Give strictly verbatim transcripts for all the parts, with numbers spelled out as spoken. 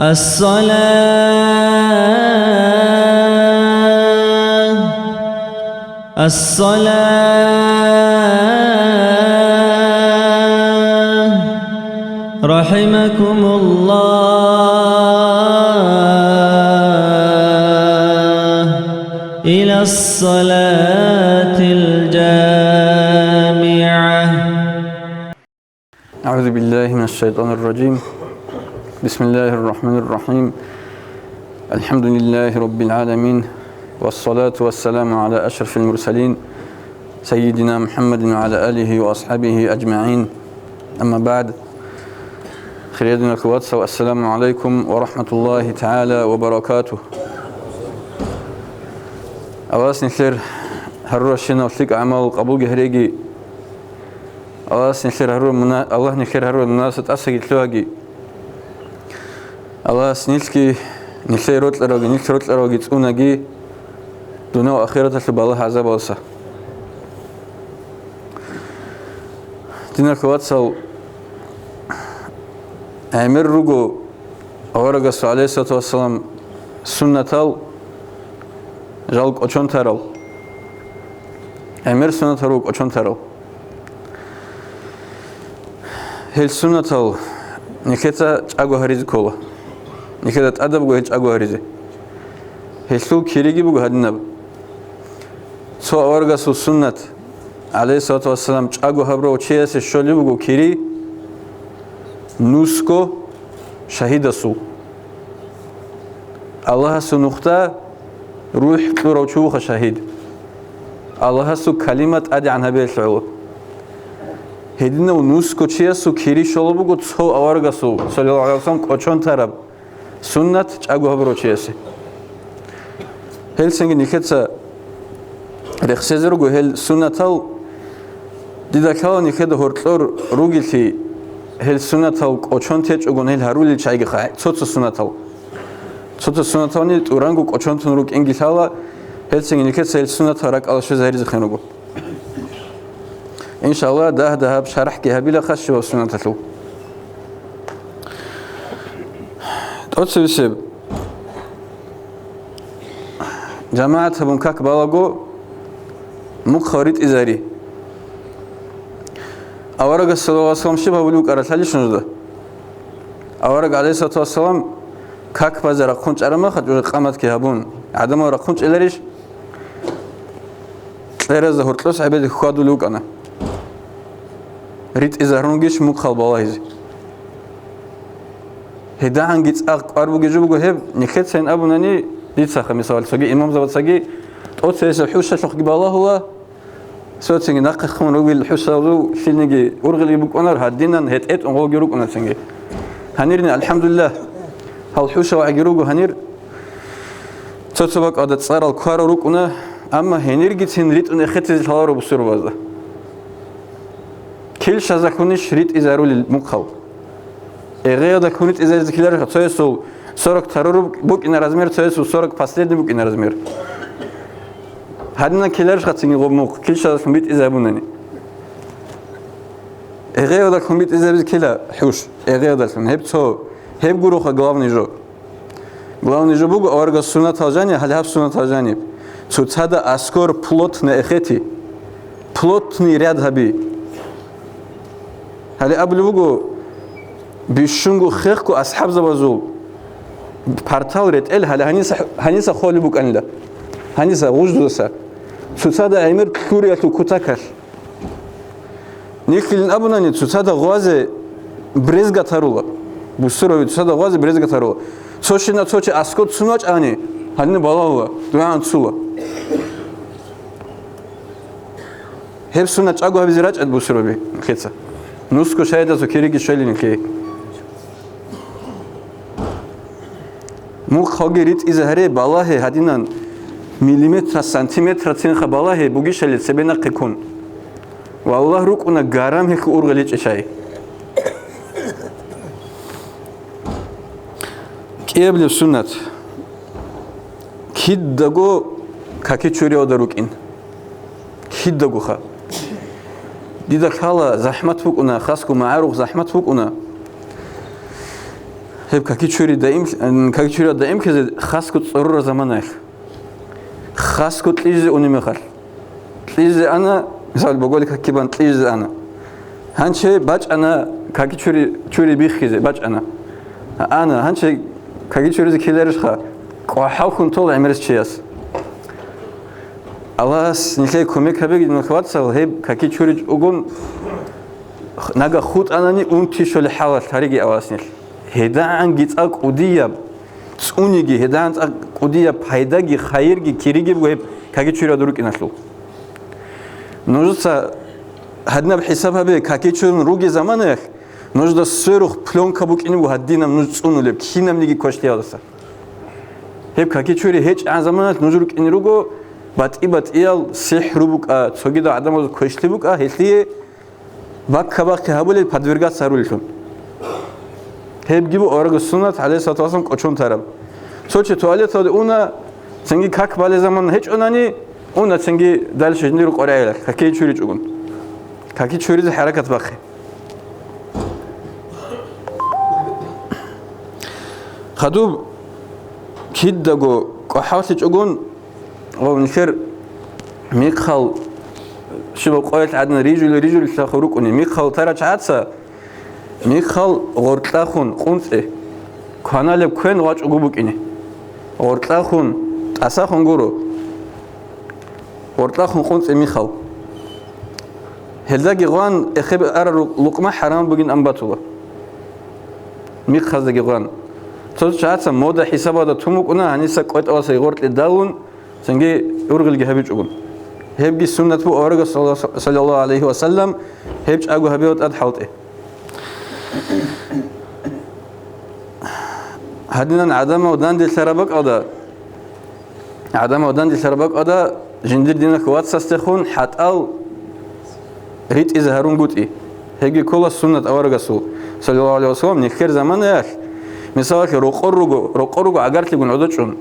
الصلاة، الصلاة، رحمكم الله، إلى الصلاة الجامعة. أعوذ بالله من الشيطان الرجيم. بسم الله الرحمن الرحيم. الحمد لله رب العالمين. والصلاة والسلام على أشرف المرسلين سيدنا محمد وعلى آله وأصحابه أجمعين. أما بعد. Хириял диналъул вацал, ассаламу гӀалайкум ва рахӀматуллагьи тагӀала ва баракатугь. Аллагьас нилъер гьарурал щинал лъикӀ гӀамал къабулги гьареги. Аллагьас нилъер гьарурал муна-, Аллагь нилъер гьарурал мунаса тӀасаги лъугьаги. Аллагьас нилъги, нилъее рокьаралги, нилъ рокьаралги цӀунаги, дуниял ахираталъул балагь-гӀазабалдаса. Диналъул вацал, гӀемер руго аварагасул, гӀалайгьиссалату вассалам, суннатал жал кӀочон тарал. ГӀемер суннатал руго кӀочон тарал. Гьел суннатал нилъеца чӀаго гьаризе ккола. Нилъеда тӀадаб буго гьел чӀаго гьаризе. Гьелъул кириги буго гьадинаб. Цо аварагасул суннат, гӀалайгьиссалату вассалам, чӀаго гьабурав чиясе щолеб буго кири нусго шагьидасул. Аллагьасул нухда рухӀ кьурав чи вуха шагьид. Аллагьасул калима тӀадегӀан гьабиялъ гӀоло. Гьединав нусго чиясул кири щолеб буго цо аварагасул, саллаллагьу гӀалайгьи вассалам, кӀочон тараб суннат чӀаго гьабурав чиясе. Гьелцинги нилъеца рехсезе руго гьел суннатал. Дида лъала нилъеда гьоркьор ругелъи, гьел суннатал кӀочон течӀогон гьел гьарулел чагӀиги хъа-, цо-цо суннатал. Цо-цо суннатални тӀуранго кӀочон тун рукӀинги лъала, гьелцинги нилъеца гьел суннатал ракӀалде щвезе гьаризехъин руго. Иншаллагь, дагь-дагьаб шархӀги гьабила хасчиваб суннаталъул. ТӀоцебесеб. ЖамагӀат гьабун как балаго, мухъал ритӀизари. Аварагас, саллаллагьу гӀалайгьи вассалам, щиб гьабулеб букӀаралъали нужда? Авараг, гӀалайгьиссалату вассалам, как базе рахъун чӀараб мехалъ, уже къаматги гьабун, гӀадамал рахъун чӀеларищ? Кьеразда гьоркьос гӀебеде хьвадулев вукӀана. РитӀизарун ругищ мухъал балагьизе? ГьедагӀанги цӀакъ кӀвар бугеб жо буго гьеб, нилъецайин абунани, дицаха, мисал, цоги имамзабацаги тӀоцебесеб хӀушалъухъги балагьула, цоцинги нахъехъун ругел хӀушазул лъилниги ургъелги букӀунар, гьадинан гьетӀетӀун гъолги рукӀуна цинги. Гьанирни, алхӀамдулиллагь, гьал хӀушал гӀаги руго гьанир. Цо-цо бакӀалда цӀарал кварал рукӀуна, амма гьениргицин ритӀун эхетизе лъаларо бусурбабазда. Кил щвезехъунищ ритӀизарулел мухъал? ГӀегъеялдалъун ритӀизаризе киларищха? Цоясул сорок второй букӀина размер, цоясул сорок последний букӀина размер. Гьадинан киларищха цинги гъоб мухъ, кил щвезехъун ритӀизабунани? ГӀегъеялдалъун ритӀизабизе кила хӀуш, гӀегъеялдалъун. Гьеб цо, гьеб гуроха главный жо. Главный жо буго аварагас суннатал жаниб, гьале гьаб суннатал жаниб. Цоцазда аскӀор плотно эхети, плотный ряд гьаби. Гьале абулеб буго, бищунго хехго асхӀабзабазул партал ретӀел гьале гьаниса, гьаниса холеб букӀанила. Гьаниса гъуждузаса. Цоцазда гӀемер лъуриялъул кутакалъ. Нилъилин абунани, цоцазда гъвазе брезгатарула. Бусурбаби цоцазда гъвазе брезгатарула. Цо щинав цо чи аскӀор цун вачӀани, гьадин балагьула, дугӀан цула. Гьеб суннат чӀаго гьабизе рачӀа бусурбаби нилъеца. Нусго шагьидасул кириги щвела нилъее. Мухъалги ритӀизе гьаре, балагье гьадинан, миллиметра, сантиметрацинха балагье бугищали цебе нахъе ккун. Валлагь, рукӀуна гарам гьелъул ургъел гьечӀеб чагӀи. КӀиабилеб суннат. Кидаго каки чуриялда рукӀин. Кидагоха. Дида лъала захӀмат букӀуна, хасго магӀарухъ захӀмат букӀуна. Гьеб каки чури даим, каки чури даим ккезе хасго цӀорураб заманаялъ. Хасго кьижизе уни мехалъ. Кьижизе ана, мисал, боголи каки бан кьижизе ана. Гьанче бачӀана каки чури, чури биххизе, бачӀана. Ана, гьанче каки чуризе ккеларищха? КӀвахӀалхьун тола гӀемерис чияс. Аллагьас нилъее кумек гьабеги, динул вацал, гьеб каки чуричӀогун нага хутӀанани унти щолеб хӀалалъ гьариги Аллагьас нилъ. ГьедагӀанги цӀакъ кӀудияб цӀуниги, гьедагӀан цӀакъ кӀудияб пайдаги, хайирги, кириги буго гьеб каки чури гьадур рукӀиналъул. Нужеца гьадинаб хӀисаб гьабе, каки чурун руги заманаялъ, нужда сверухъ плёнка букӀине буго гьадинаб нуж цӀунулеб кинабниги квешлъиялдаса. Гьеб каки чури гьечӀегӀан заманалъ нуж рукӀине руго батӀи-батӀиял сихӀру букӀа, цогидал гӀадамазул квешлъи букӀа, гьелъие бакка-бахъи гьабулел, подвергаться гьарулеллъун. Гьебги буго аварагасул суннат, гӀалайгьиссалату вассалам, кӀочон тараб. Цо чи туалеталде уна, цинги как балеб заман гьечӀонани, уна цинги дальше жиндир къоригӀелалъ, каки чуричӀогун. Каки чуризе хӀаракат бахъе. Хадуб кидаго кӀвахӀаллъичӀогун ва нилъер михъал щибаб къоялъ гӀадин рижули-рижулелъухъ рукӀуни, михъал тарачагӀаца, михъал гъоркьахун къунцӀи, кваналеб квен вачӀого букӀине. Гъоркьахун, тӀасахун гуро. Гъоркьахун къунцӀи михъал. Гьелдаги гъван эхеб араб лукъма хӀарам бугин ан батула. Михъаздаги гъван. Цо чагӀаца мода хӀисабалда тун букӀуна, гьаниса кӀветӀаласа гъоркье далун, цинги ургъелги гьабичӀогун. Гьебги суннат буго аварагас, саллаллагьу гӀалайгьи ва саллам, гьеб чӀаго гьабиялда тӀад хӀалтӀи. Гьадинан гӀадамал данделъараб бакӀалда, гӀадамал данделъараб бакӀалда жиндир диналъ вацасдехун хӀатӀал ритӀизе гьарунгутӀи. Гьебги ккола суннат аварагасул, саллаллагьу гӀалайгьи ва саллам, нилъер заманаялъ, мисалалъе, рокъор руго, рокъор руго гӀагарлъигун гӀодочӀун,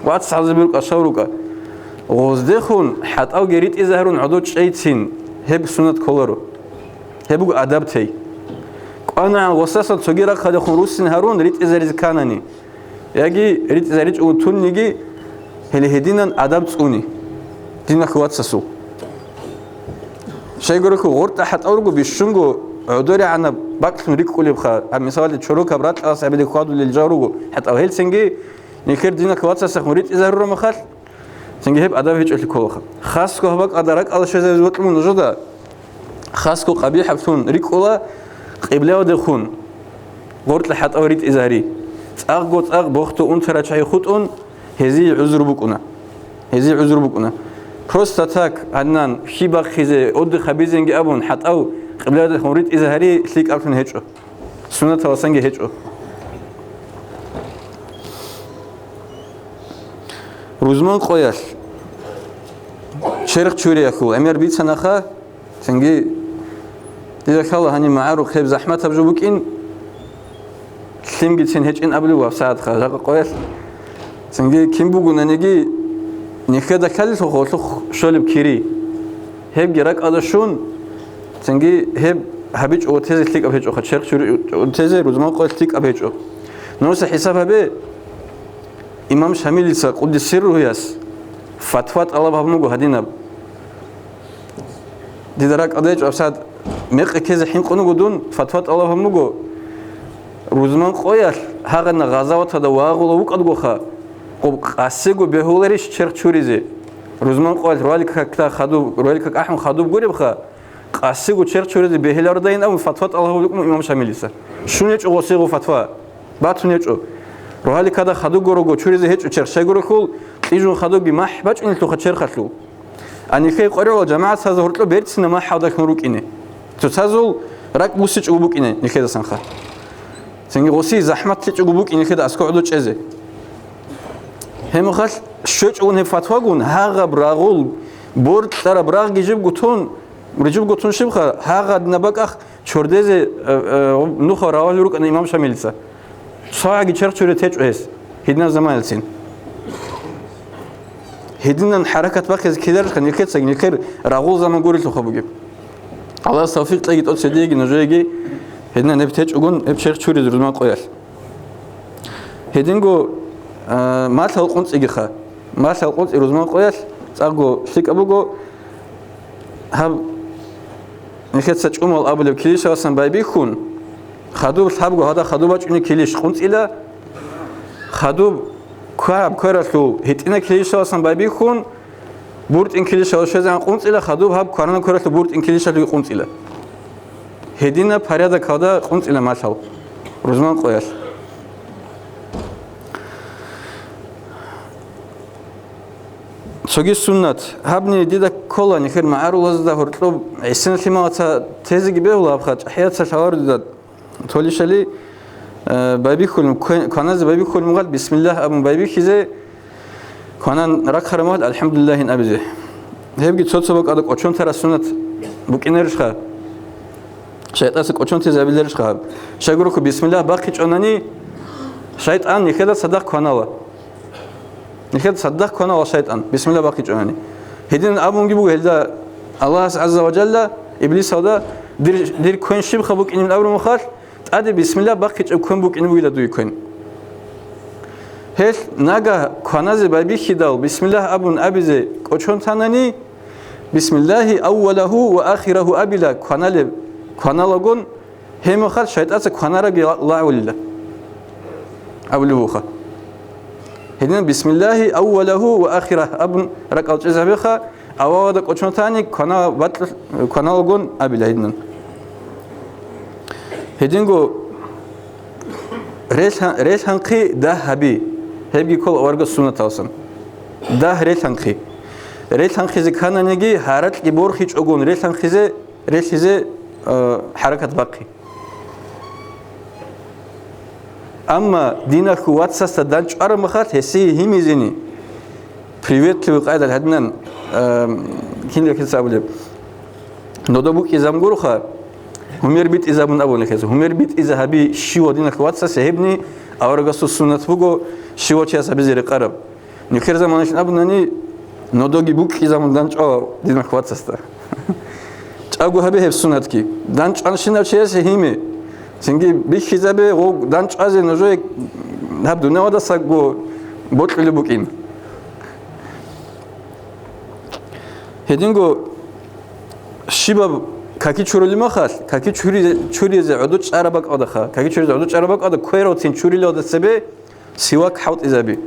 вацгӀалзаби рукӀа, шав рукӀа. Гъоздехун хӀатӀалги ритӀизе гьарун гӀодочӀейцин, гьеб суннат кколаро. Гьеб буго адаб тей. КӀванагӀан гъосасан цоги рахъалдехун руссин гьарун ритӀизаризе кканани, яги ритӀизаричӀого тунниги, гьеле гьединан адаб цӀуни диналъ вацасул. Щайгурелъул гъоркьа хӀатӀал руго бищунго гӀодоригӀанаб бакӀлъун рикӀкӀулебха, гьаб, мисалалде, чорокаб ракьалас гьабиде хьвадулел жал руго хӀатӀал. Гьел цинги нилъер диналъ вацасехун ритӀизарураб мехалъ, цинги гьеб адаб гьечӀолъи кколаха. Хасго гьаб бакӀалда ракӀалде щвезавизе бокьун нужеда, хасго къабихӀаблъун рикӀкӀула къиблаялдехун гъоркьа хӀатӀал ритӀизари. ЦӀакъго-цӀакъ бохде унтарал чагӀи хутӀун, гьезие гӀузру букӀуна. Гьезие гӀузру букӀуна. Просто так, гьаннан, хьи бахъизе, отдых гьабизенги абун, хӀатӀал къиблаялдехун ритӀизе гьари лъикӀаблъун гьечӀо. Суннаталасанги гьечӀо. Рузман къоялъ черх чуриялъул гӀемер бицанаха, цинги дида лъала гьаниб магӀарухъ гьеб захӀматаб жо букӀин, лъимгицин гьечӀин абулев ваб сагӀатха жакъа къоялъ. Цинги кин бугонаниги, нихеда лъалелъухъ гъолъухъ щолеб кири. Гьебги ракӀалда щун, цинги гьеб гьабичӀого тезе лъикӀаб гьечӀоха, черх чури тезе рузман къоялъ лъикӀаб гьечӀо. Нужеца хӀисаб гьабе, имам Шамилица къуддиса сирругьуяс фатва тӀалаб гьабун буго гьадинаб. Дида ракӀалда гьечӀо, абсад мекъи ккезе хӀинкъун вуго дун, фатва тӀалаб гьабун буго, рузман къоялъ гьагъанна гъазаваталда вагъула вукӀадгоха, къасиго бегьуларищ черх чуризе? Рузман къоялъ роликакда хадуб, роликак ахӀун хадуб гуребха, къасиго черх чуризе бегьилародайин абун фатва тӀалаб гьабулеб букӀун имам Шамилица. Щун гьечӀо гъосего фатва. Батун гьечӀо. Рогьаликада хадубго рого чуризе гьечӀо черх, щайгурелъул кьижун хадубги махӀ бачӀунелъулха черхалъул. А нилъее къваригӀула жамагӀатазда гьоркьоб берцина махӀалдалъун рукӀине. Цоцазул ракӀ буссичӀого букӀине нилъедасанха. Цинги гъосие захӀмат лъичӀого букӀине нилъеда аскӀов гӀодов чӀезе. Гьебмехалъ щвечӀогун гьеб фатвагун, гьагъаб рагъул боркьараб рагъги жибго тун, жибго тун щибха, гьагъадинаб бакӀах чордезе, э, э, нухал равал рукӀана имам Шамилица. Цогьаги черх чури течӀо гьес, гьединаб заманалцин. Гьединан хӀаракат бахъизе ккеларищха нилъецаги, нилъер рагъул заман гурелъулха бугеб. Аллагьас тавфикъ кьеги тӀоцебе диеги нужееги, гьединан гьеб течӀогун, гьеб черх чуризе рузман къоялъ. Гьединго, а, малъал къунцӀигиха. Малъал къунцӀи рузман къоялъ цӀакъго лъикӀаб буго. Гьаб нилъеца чӀумал абулеб килищаласан байбихьун, хадуб лъабго гьада хадуб бачӀунеб килищ къунцӀила, хадуб квагьаб квералъул гьитӀинаб килищаласан байбихьун, буртӀин килищал щвезегӀан къунцӀила, хадуб гьаб кваранаб квералъул буртӀин килищалъуги къунцӀила. Гьединаб порядокалда къунцӀила малъал рузман къоялъ. Цоги суннат. Гьабни дида ккола нилъер магӀарулазда гьоркьоб гӀисина лъималаца тезеги бегьула гьабха, чӀахӀияца лъаларо дида толищали, э, байбихьулин, квен-, кваназе байбихьулин мугъал бисмиллагь абун байбихьизе, кванан рахъараб мугъал алхӀамдулиллагьин абизе. Гьебги цо-цо бакӀалда кӀочон тарас суннат букӀинарищха? ШайтӀаца кӀочон тезе абиларищха гьаб? Щайгурелъул бисмиллагь бахъичӀонани, шайтӀан нилъеда цадахъ кванала. Нилъеда цадахъ кванала шайтӀан, бисмилла бахъичӀонани. Гьединан абунги буго гьелда Аллагьас гӀазза ва жалла Иблисалда: «Дир, дир квен щибха букӀинин?» абураб мехалъ, тӀаде бисмилла бахъичӀеб квен букӀине бугила дуе квен. Гьелъ нагагь кваназе байбихьидал бисмиллагь абун абизе кӀочон танани, «Бисмиллагьи аввалагьу ва ахирагьу» абила кваналеб, кваналагун, гьеб мехалъ шайтӀаца кванарабги ла-, лагӀулила абулеб буха. Гьединан «Бисмиллагьи аввалагьу ва ахирагь» абун ракӀал чӀезабеха, авалалда кӀочон тани квана-, бакьулъ-, кваналагун абила гьединан. Гьединго релъа-, релъанхъи дагь гьаби, гьебги ккола аварагас суннаталсан. Дагь релъанхъи. Релъанхъизе ккананиги, гьаракьги борхичӀогун релъанхъизе, релъизе, э, хӀаракат бахъи. Амма диналъул вацасда данчӀвараб мехалъ гьесие гьимизени, приветливый къайдал гьадинан, э, кинлъи абулеб, нодо букӀизабун гуроха, гьумер битӀизабун абуна гьес. Гьумер битӀизе гьаби щивав диналъул вацасе, гьебни аварагасул суннат буго, щивав чияс гьабизе рекъараб. Нилъер заманалъ абунани, нодоги букӀизабун данчӀвала диналъул вацасда. ЧӀаго гьабе гьеб суннатги. ДанчӀванщинав чиясе гьиме. Цинги бихьизабе, гъов данчӀвазе нужее гьаб дуниялалдасаго бокьулеб букӀин. Гьединго щибаб каки чурулеб мехалъ, каки чури-, чуризе гӀодор чӀараб бакӀалдаха, каки чуризе гӀодор чӀараб бакӀалда кверал цин чурилалда цебе сивак хӀалтӀизаби.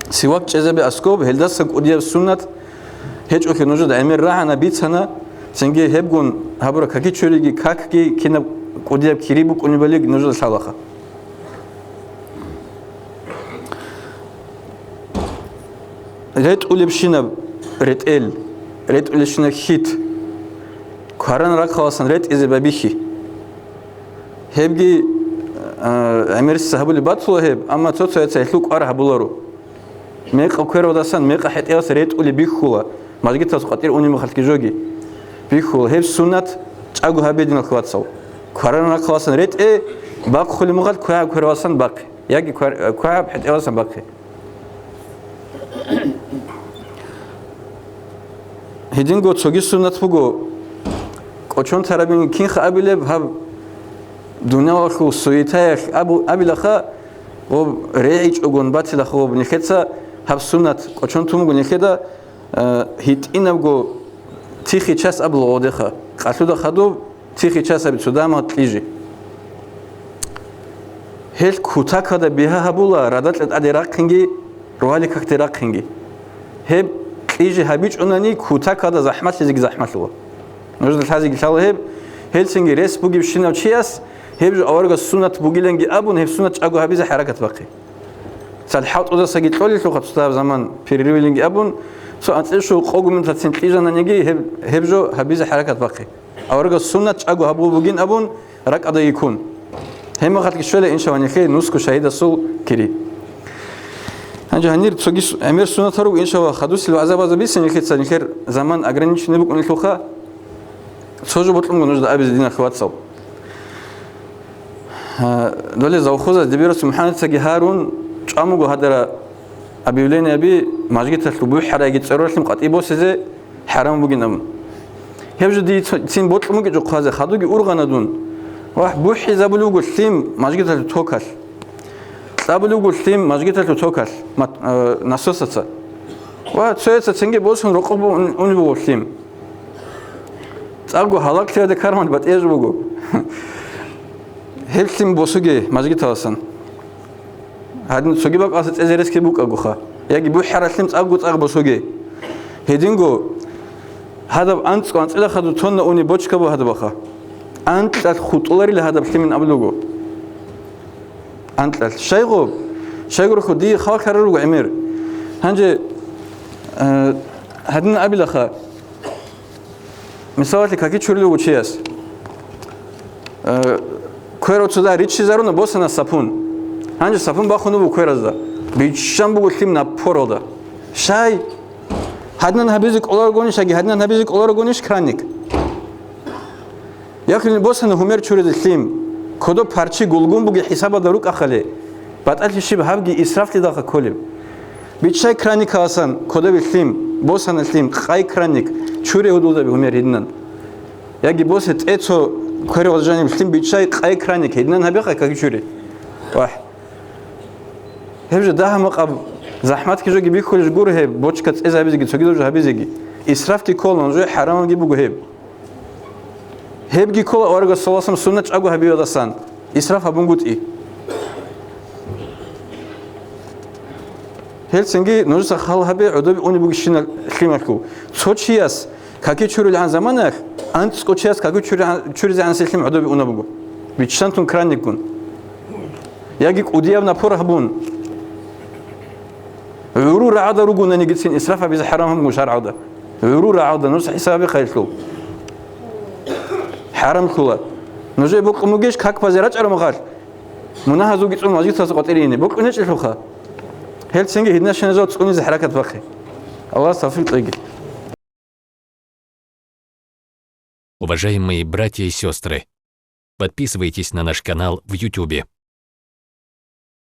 Сивак чӀезаби аскӀоб, гьелдасан кӀудияб суннат гьечӀолъи нужеда гӀемер рагӀана, бицана, цинги гьебгун гьабураб каки чуриги, какги кинаб кӀудияб кири букӀунебали нужеда лъалаха. РетӀулебщинаб ретӀел, ретӀулебщинаб хьит, кваран рахъаласан ретӀизе байбихьи. Гьебги, а, гӀемерисеца гьабулеб батула гьеб, амма цо-цояца гьелъул кӀвар гьабуларо. Мекъа квералдасан мекъа хӀетӀеялъ ретӀулеб бихьула, мажгиталъ къватӀир унеб мехалъги жоги бихьула. Гьеб суннат чӀаго гьабе диналъул вацал. Кваран рахъаласан ретӀе, бахъулеб мехалъ квегӀаб квераласан бахъе, яги квар-, квегӀаб хӀетӀеяласан бахъе. Гьединго цоги суннат буго, кӀочон тарабин кинха абилеб гьаб дуниялалъул суетаялъ абу-, абилаха, гъоб регӀичӀогун батилаха гъоб нилъеца гьаб суннат кӀочон тун буго нилъеда, э, гьитӀинабго тихий час абула гъодеха, къалъуда хадуб, тихий часаби цо дама кьижи. Гьел кутакада бигьа гьабула, радакьа тӀаде рахъинги, рогьалил какде рахъинги. Гьеб кьижи гьабичӀунани, кутакада захӀмалъизеги захӀмалъула. Нужеда лъазеги лъала гьеб, гьелцинги рес бугебщинав чияс гьеб жо аварагас суннат бугиланги абун, гьеб суннат чӀаго гьабизе хӀаракат бахъе. Цал хӀалтӀудасаги кьолелъулха цо дагьаб заман перерывилинги абун, цо анцӀила щуго къого минутацин кьижананиги гьеб, гьеб жо гьабизе хӀаракат бахъе. Аварагас суннат чӀаго гьабулеб бугин абун, ракӀадаги ккун. Гьеб мехалъги щвела, иншалла, нилъее нусго шагьидасул кири. Гьанже гьанир цоги су-, гӀемер суннатал руго, иншалла, хадусел вагӀза-база биса нилъеца, нилъер заман ограниченный букӀунелъулха, цо жо бокьун буго нужеда абизе, диналъул вацал. Гьа, доле завхозас дибирас МухӀаммадицаги гьарун, чӀван буго гьадара объявлениеби, мажгиталъул бухӀарайги цӀоралъим къватӀи босизе хӀарам бугин абун. Гьеб жо дие ц-, цин бокьун бугечӀо хъвазе, хадуги ургъана дун. Вагь, бухӀизабулеб буго лъим мажгиталъул токалъ. абулев буго лъим мажгиталъул токалъ мат-, э, насосаца. Ва цояца цинги босун рокъоб ун-, унеб буго лъим. ЦӀакъго гьалаклъиялда карман батӀияб жо буго. Гьеб лъим босуге мажгиталасан. Гьадин цоги бакӀалъа цӀезе рес ккезе букӀагоха. Яги бухӀаралъим цӀакъго цӀакъ босуге. Гьединго гьадаб анцӀго анцӀила хадуб тонна уни бочка буго гьадабаха. Анкьалъ хутӀуларила гьадаб лъимин абулего. Анкьалъ. Щайго, щайгурехъо дие халкъ гьарар руго гӀемер. Гьанже, э, гьадин абилаха. Мисалалъе, каки чурулев вуго чияс. Э, кверо цода риччизаруна, босана сапун. Гьанже сапун бахун буго кверазда. Биччан буго лъим напоралда. Щай? Гьадинан гьабизе кӀоларогонищ, яги гьадинан гьабизе кӀоларогонищ краник? Яхъин босана гьумер чуризе лъим. Кодоб парчи гулгун буги хӀисабалда рукӀахъали, батӀалъи щиб гьабги исрафлъидалха кколеб. Биччай краникаласан кодобе лъим, босана лъим, къай краник, чуре гьудулдаби гьумер гьединан. Яги босе тӀе цо кверо жаниб лъим биччай къай краник, гьединан гьабеха каки чури. Вагь. Гьеб жо дагьа-макъаб захӀматги жоги бихьулищ гуро гьеб, бочка цӀезабизеги, цогидаб жо гьабизеги. Исрафги ккола, нужее хӀарамабги буго гьеб. Гьебги ккола аварагас саллаллагьу гӀалайгьи ва саллам суннат чӀаго гьабиялдасан, исраф гьабунгутӀи. Гьелцинги нужеца хал гьабе, гӀодобе унеб бугебщинаб лъималъул. Цо чияс каки чурулгӀан заманаялъ, анцӀго чияс каки чурулгӀан-, чуризегӀанасеб лъим гӀодобе уна буго. Биччантун кранникгун. Яги кӀудияб напор гьабун. ГӀуру рагӀада ругонаниги цин исраф гьабизе хӀарам гьабун буго шаргӀалда. ГӀуру рагӀалда, нуж хӀисаб гьабе хайилъул. ХӀарамлъула. Нужее бокьун бугищ как базе рачӀараб мехалъ, мунагьазулги цӀун мажгиталъа къватӀире ине? Бокьун гьечӀелъулха. Гьелцинги гьединащиназул цӀунизе хӀаракат бахъе. Аллагьас тавфикъ кьеги. Уважаемые братья и сестры, подписывайтесь на наш канал в Ютубе.